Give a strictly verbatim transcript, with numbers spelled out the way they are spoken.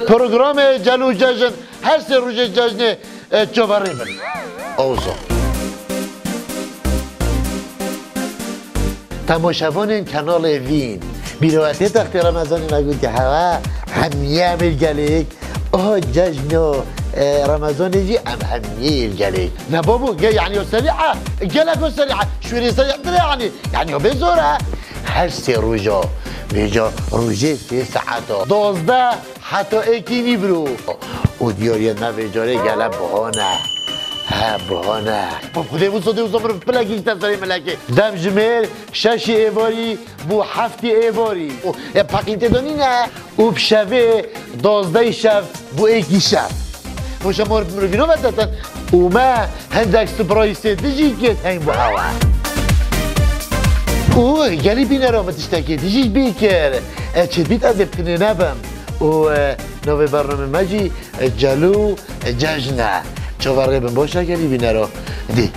Programê Cel û Cejn, her sê rojê cejnê, e, çaverê bin. Awso. Temaşevanên kanalê Vîn, bîrewetê textê Remezanê me gotiye hewa, hemiyê em ê gelêk, aha cejno, e, Remezanê jî em hemiyê ê gelêk. Ne babo, ge-, yani o serî e, gelek o serî e, şûrê serî dire yani, yani o bê zor e. Her sê roja, vêca rojê sê saeta, dozdeh heta êkî nîvro. Û diyariyên me vê carê gele buha ne. He, buha ne. Bi Xwedê wisa dê wisa mirov pilekî jî te serê milekê. Dem ji mêr şeşê êvarî bû heftê êvarî. Û, e, peqîn tê de nîne. Û bi şevê dozdehî şev bû êkî şev. Roja mor mirovî nove deten. Û me hindek surprise din jî kir hên bo hewa. Û gelî bînero min tiştekê din jî bîr kir. E, çêdibît ez ê bi tinê nebim. Û, e, navê bernamê me jî, e, Cel û, e, Cejn e. Çaverê bin baş e gelî bînero. Dî.